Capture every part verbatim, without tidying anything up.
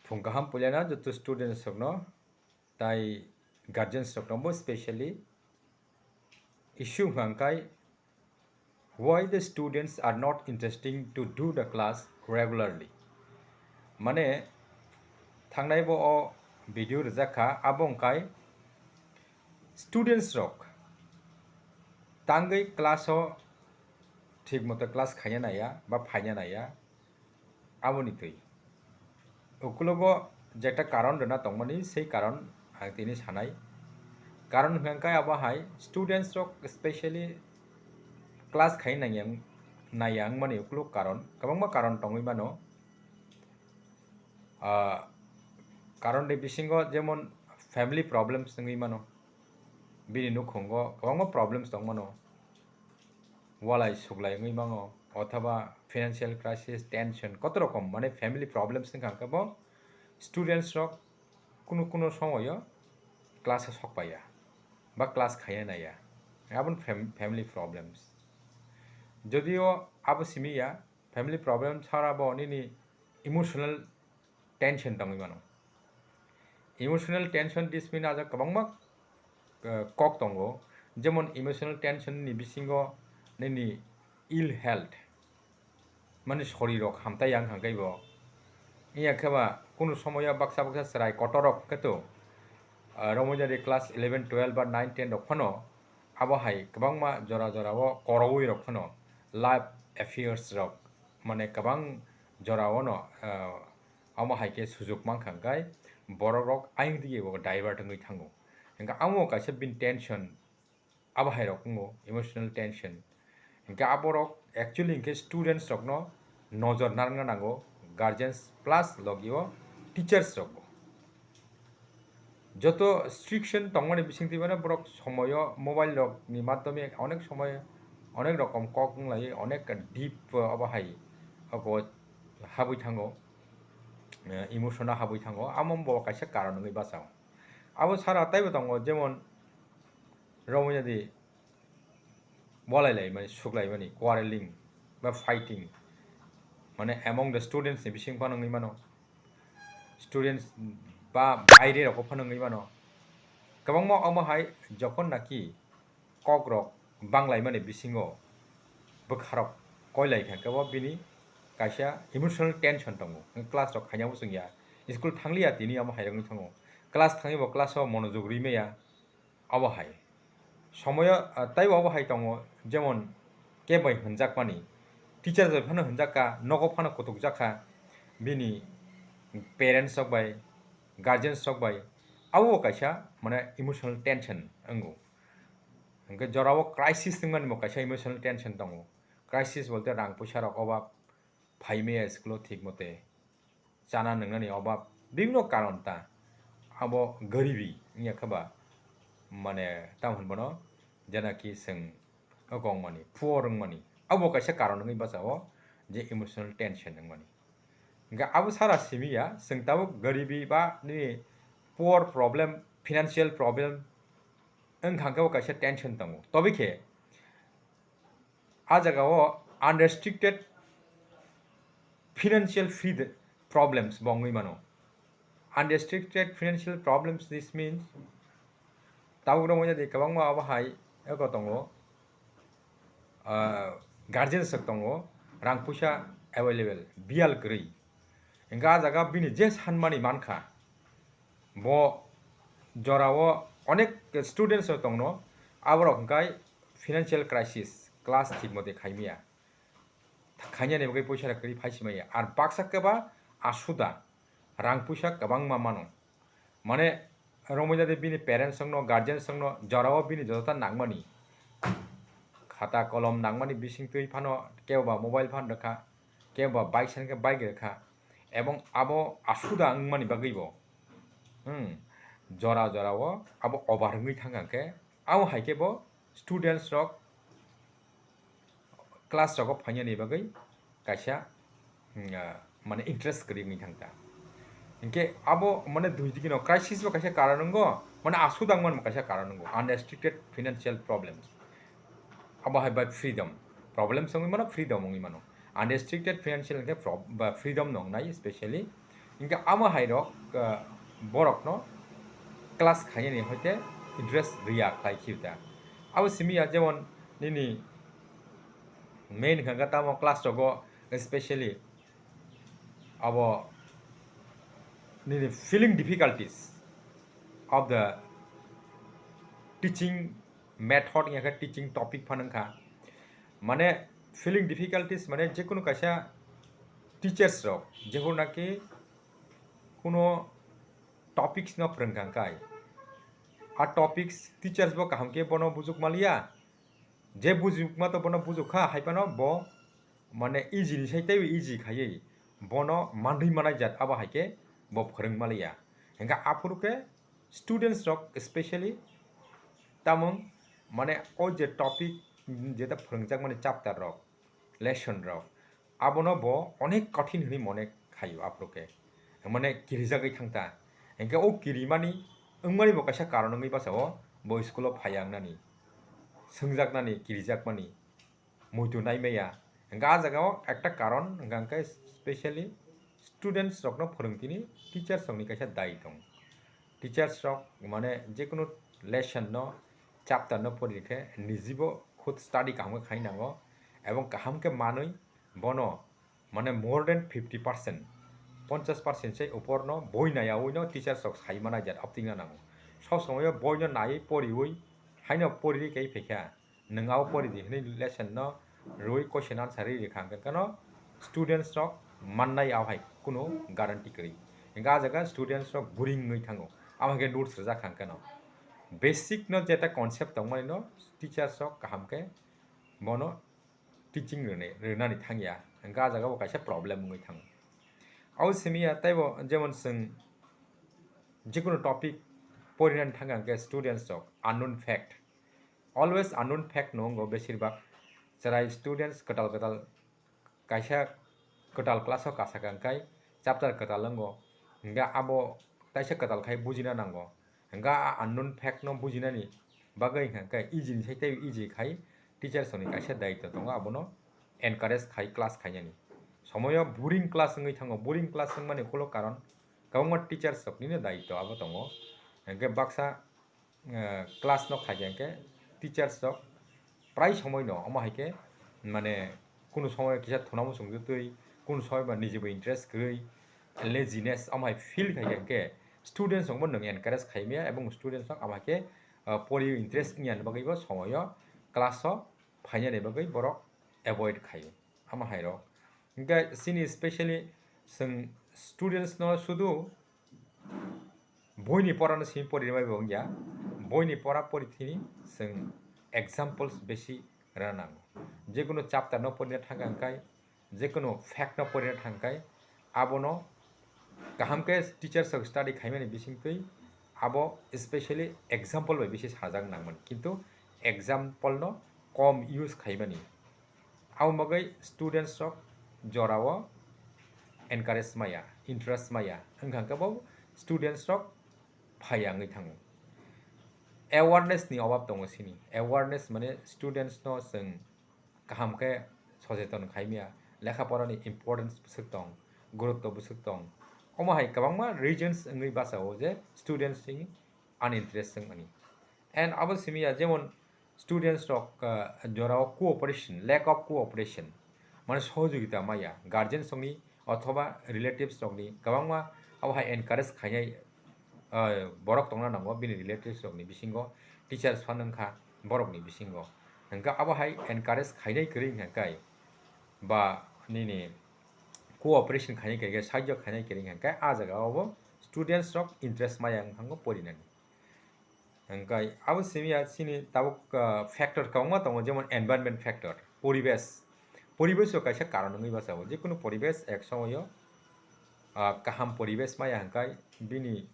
Phung kaham puilana joto students rokno, tai guardians rokno bo specially. Issue hwnkha khe, why the students are not interesting to do the class regularly? Mane, thangnai bo o video rijak kha, abo hwnkha khe students rok tangwi class o thik moto class khaina naiya ba phaina naiya, aboni twi. Ukulogo jeta karon rwna tongmani, sei karon ang tini sanai. Karon hwnkha khe abo hai students rok specially class khai nangya, naiya wngmani ukulok karon, kwbangma karon tongwi mano. Ah, karon ni bisingo jemon family problems wngwi mano, bini nukhungo kwbangma problems tong mano, walai suklai wngwi mango, othoba financial crisis, tension, koto rokom mane family problems wngkha khe bo students rok kunu kunu somoyo class o sok paiya ba class khaiya naiya, aboni fam-, family problems. Jodio abo simi ya, family problem sara bo nini emotional tension tongwi mano. Emotional tension, this mean ajak kwbangma, eh, kok tongo, jemon emotional tension ni bisingo nini ill health, mani sori rok hamtai yang hangkai bo. Iya khe ba kunu somoyo baksa baksa chwrai kotor rok khe to, ah, romwi jadi class eleven, twelve ba nine, ten rok phano abo hai kwbangma jora jora o korogwi rok phano love affairs rok mane kwbang jora o no, ah, amo hai khe sujuk mankha hwnkhe borok rok ayang dige bo divert wngwi thango. Hwnkhe amo kaisa bini tension, abo hai rok wngo emotional tension. Hwnkhe aborok actually hwnkhe students rokno nojor narwkna nango, guardians plus logi o teachers rokbo. Joto restriction tongmani bisingtwi mano borok somoyo mobile rokni madhyome onek somoy onek rokom kok wnglaiwi onek deep, uh, obo hai oko habwi thango, uh, emotion o habwi thango, amo bo kaisa karon wngwi bachao. Abo sara taibo tongo, jemon romwi jadi walai lai mani, suklai mani, quarreling ba fighting, mane among the students ni bising phano wngwi mano, students ba baire rok phano wngwi mano. Kwbangma omo hai jokhon naki kok rok banglai mani bisingo bwkha rok koilai kha khe bo bini kaisa emotional tension tongo, class rok khaina bo chwngya, school thangliya tini omo hai rok wngwi thango, class thangwi bo class o monojog rwi maya. Abo hai somoyo, ah, taibo abo hai tongo, jemon kebo bai hwnjakmani, teacher bai phano hwnjak kha, nogo phano kutukjak kha, bini parents rok bai, guardians rok bai, abo bo kaisa mane emotional tension wngo. Hwnkhe jorao crisis wngmani bo kaisa emotional tension tongo. Crisis bolte rang puisa rok obab, phaimaya school o thik mote, chana nwngnani obab, bibhinno karon ta. Abo garibi wngya khe ba, mane, tamo hwn bono, jena ki chwng oko wngmani, poor wngmani, abo kaisa karon wngwi bachao je emotional tension wngmani. Hwnkhe abo sara simi ya, chwng tabuk garibi ba nini poor problem, financial problem wngkha khe bo kaisa tension tongo. Tobikhe, a jaga o unrestricted financial free problems bo wngwi mano. Unrestricted financial problems, this means tabuk rok wngya de kwbangma abo hai eko tongo, ah, guardians rok tongo, rang puisa available, biyal kwrwi. Hingke a jaga bini je sanmani mankha, bo jorao onek students rok tongno, aborok hingkai financial crisis, class thik mote khaimaya, khainani bagwi poisa rok kwrwi phaisimaya, ar baksa khe ba asuda rang puisa kwbangma mano. Mane, romwi jadi bini parents rokno, guardians rokno jorao bini jotota nangmani, khata kolom nangmani bisingtwi phano kebo ba mobile phano rwkha, kebo ba bike sankhe bike rwkha, ebong abo asuda wngmani bagwi bo, hmm, jora jorao abo over wngwi thangkha khe, abo hai khe bo students rok class rogo phainani bagwi kaisa, hmm, ah, mane interest kwrwi wngwi thangkha. Hinkhe abo mane dui digi no crisis bo kaisa karon wngo, mane asudang man bo kaisa karon wngo, unrestricted financial problems. Abo hai bai freedom, problems wngwi mano, freedom wngwi mano. Unrestricted financial hinkhe prob-, ba freedom no wngnai, specially Hingke amo hai rok, ah, borok no class khainani hoite interest riya khlai khiyo ta. Abo simi ya jemon nini main hwnkha tamo class rogo specially abo nini feeling difficulties of the teaching method ya khe teaching topic phano wngkha. Mane feeling difficulties mane jekunu kaisa teachers rok jehur naki kuno topics no phrwngkha kai. A topics teachers bo kaham khe bono bujuk maliya. Je bujukma to bono bujukha hai phano bo mane easy ni sai teibo easy khaiwi bono manwi manai jat abo hai khe bo phrwng maliya. Hingkha aphuru khe students rok specially tamung mane o je topic jeta phrwngjakmani chapter rok, lesson rok, abono bo onek kothin hwnwi mone khaio aphuru khe. Mane kirijagwi thang ta. Hingkhe o kirimani wngmani bo kaisa karon wngwi bachao bo school o phaiya wngnani, swngjaknani, kirijakmani, muitu naimaya. Hingkhe a jagao ekta karon hingkha hingkhe specially students rokno phwrwngtini teachers rokni kaisa dai tongo. Teachers rok mane jekunu lesson no, chapter no pori khe nijibo khud study kaham khe khai nango ebong kaham khe manwi bono mane more than fifty percent, ponchash percent se upor no boi naiyawi no teachers rok sai mana jat apting na nango. Sob somoyo boi no naiwi poriwi haino poriwi kai phaikha. Nwng abo pori di hwnwi lesson no rwi question answer ri rikha hwnkhe kano students rok mannai abo hai kunu guarantee kwrwi. Hwnkhe ah jaga students rok boring wngwi thango, abo hai khe notes rwjak kha hwnkhe no basic no jeta concept tongmani no teachers rok kaham khe bono teaching rwnai, rwnani thangya, hwnkhe ah jaga bo kaisa problem wngwi thango. Abo simi ya teibo jemon chwng jikunu topic porinani thangkha hwnkhe students rok unknown fact, always unknown fact no wngo besir bak. Chwrai students kwtal kwtal kaisa kwtal class o kasaka hwnkhe chapter kwtal wngo, hwnkhe abo taisa kwtal khai bujina nango. Hwnkhe a unknown fact no bujinani bagwi hwnkhe easy ni sai tei easy khai teachers rokni kaisa daitw tongo, abono encourage khai class khainani. Somoyo boring class wngwi thango, boring class wngmani ukulok karon kwbangma teachers roknino daitw abo tongo. Hwnkhe baksa eh, class no khaikha hwnkhe teachers rok prai somoi no omo hai khe mane kunu somoi kisa thunamo chwngtwi, kunu somoi ba nijibo interest kwrwi, laziness omo hai feel khaikha hwnkhe students rokbo nwng encourage khaimaya ebong students rok omo hai khe, eh, pori interest wngya ni bagwi bo somoyo class o phainani bagwi borok avoid khaio omo hai rok. Hwnkhe chini specially chwng students no sudu boini pora no simi pori rwmai bo wngya, boini pora pori thini chwng examples besi rwna nango. Jekunu chapter no porina thangkha hwnkhe, jekunu fact no porina thangkha hwnkhe, abono kaham khe teachers rok study khaimani bisingtwi abo specially example bai bisi sajak nangmani, kintu example no kom use khaimani. Abo bagwi students rok jorao encourage maya, interest maya, wngkha hwnkhe bo students rok phaiya wngwi thango. Awareness ni obab tongo sini. Awareness mane students no chwng kaham khe socheton khaimaya, lekha porani importance bwswk tong, gurutto bwswk tong. Omo hai kwbangma reasons wngwi bachao je students ni uninterest wngmani. And abo simi ya jemon students rok, ah, jorao cooperation, lack of cooperation, mane sohojogita maya, guardians rokni othoba relatives rokni kwbangma abo hai encourage khainai, ah, borok tongna nango bini relatives rokni bisingo, teachers phano wngkha borokni bisingo. Hwnkhe abo hai encourage khainai kwrwi hwnkhe ba nini cooperation khainai kwrwi khe, sahajyo khainai kwrwi hwnkhe ah jaga o bo students rok interest maya wngkha porinani. Hwnkhe abo simi ya chini tabuk, ah, factor kwbangma tongo, jemon environment factor, poribesh. Poribesh o kaisa karon wngwi bachao, jekunu poribesh ek somoyo, ah, kaham poribesh maya hwnkhe bini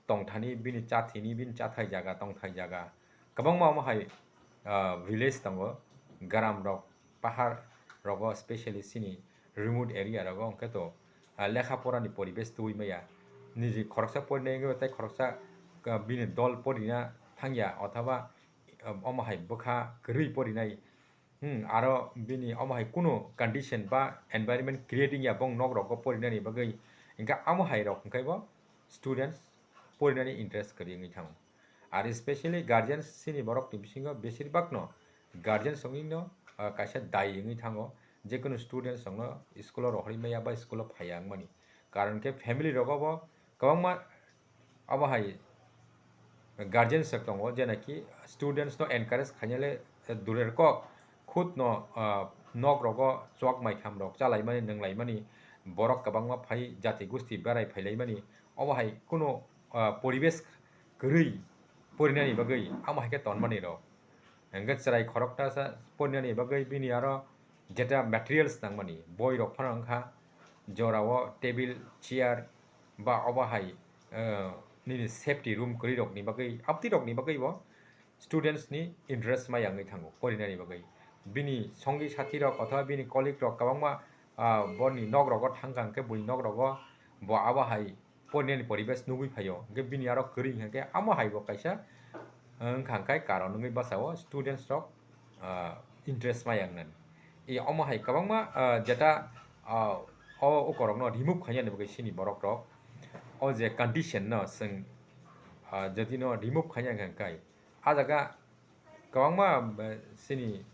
tongthani, bini chathini, bini chathai jaga, tongthai jaga kwbangma omo hai, ah, village tongo, gram rok, pahar rogo, specially chini remote area rogo hwnkhe to, ah, lekha porani poribesh tubui maya. Niji khoroksa porinai wngwi tei khoroksa, ah, bini dol porina thangya, othoba, ah, omo hai bwkha kwrwi porinai. Hmm, aro bini omo hai kunu condition ba environment creating ya bong nok rogo porinani bagwi Hingke amo hai rok hingke bo students porinani interest kwrwi wngwi thango. Ar especially guardians chini borok ni bisingo besir bak no guardians wngwi no, ah, kaisa dai wngwi thango, je kunu students rok no school o rohorwi maya ba school o phaiya wngmani. Karon khe family rogo bo kwbangma abo hai guardians rok tongo, je naki students no encourage khainale durer kok khud no, ah, nok rogo chwk mai kham rok chalaimani, nwnglaimani, borok kwbangma phai jati gusti berai phailaimani, obo hai kunu, ah, poribesh kwrwi porinani bagwi amo hai khe tonmani rok. Hingke chwrai khoroksa porinani bagwi bini aro jeta materials nangmani, boi rok phano wngkha, jorao table, chair ba obo hai, eh, nini safety room kwrwi rokni bagwi, abtwi rokni bagwi bo students ni interest maya wngwi thango porinani bagwi. Bini songi sathi rok othoba bini colleague rok kwbangma, ah, boni nok rogo thangkha hingke bui nok rogo bo abo hai porinani poribesh nugwi phaio, hingke bini aro kwrwi hingke amo hai bo kaisa, eh, wngkha hingke karon wngwi bwsao students rok, ah, interest maya wngnani. I omo hai kwbangma, ah, jeta, ah, o ukorokno remove khainani bagwi sini borok rok o je condition no chwng, ah, jodi no remove khaina hingke, ah, jaga kwbangma, eh, chini,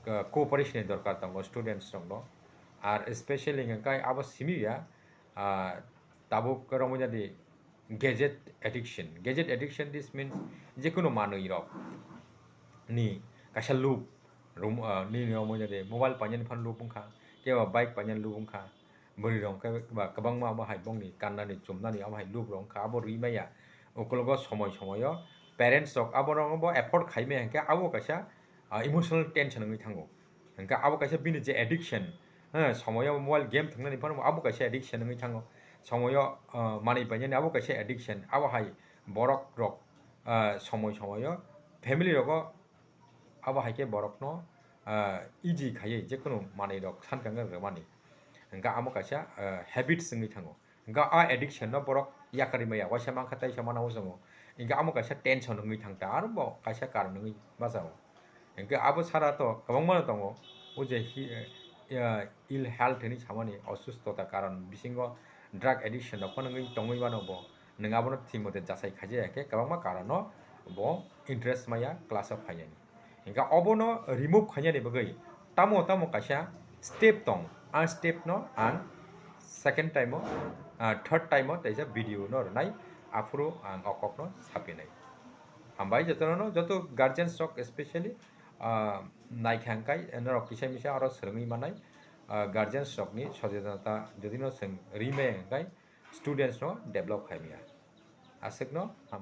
eh, cooperation ni dorkar tongo students rok no. Ar especially hingke abo simi ya, ah, tabuk romwi jadi gadget addiction. Gadget addiction, this means jekunu manwi rok ni kaisa loop, rom-, ah, nini romwi jadi mobile painani phan loop wngkha, kebo bike painani loop wngkha. Bwrwi rok khe ba kwbangma abo hai bongni kannani chumnani abo hai loop rok wngkha, abo rwi maya. Ukologo somoi somoio parents rok abo rok bo afford khai maya hingke abo kaisa, ah, emotional tension wngwi thango. Hingke abo kaisa bini je addiction, ha, somoio mobile game thwngnani phano abo kaisa addiction wngwi thango. Somoio, ah, manwi painani abo kaisa addiction, abo hai borok rok, ah, somoi somoio family rogo abo hai khe borokno, ah, easy khaiwi jekunu manwi rok sankha wngwi rwmani. Hingke amo kaisa, ah, habits wngwi thango. Hingke a addiction no borok yakarwi maya, waisa mankha taisa mana o chwngo. Hingke amo kaisa tension wngwi thang ta, aro bo kaisa karon wngwi bachao. Hingke abo sara to kwbangma no tongo, o je hi-, eh, ill health hinwi samani osustota karon bisingo drug addiction rok phano wngwi tongwi mano bo. Nwng abono thik mote jachai khaijaya khe kwbangma karono bo interest maya class o phainani. Hingke obono remove khainani bagwi tamo tamo kaisa step tong, ang step no ang second time o, ah, third time o teisa video no rwnai, aphuru ang o kokno sapinai. Hambai jotono, joto guardians rok especially, ah, naikha hingkai norok kisa misa oro swrwngwi manai, ah, guardians rokni sochetonata jodi no chwng rimaya hingkai students no develop khaimaya. Aswkno ham-.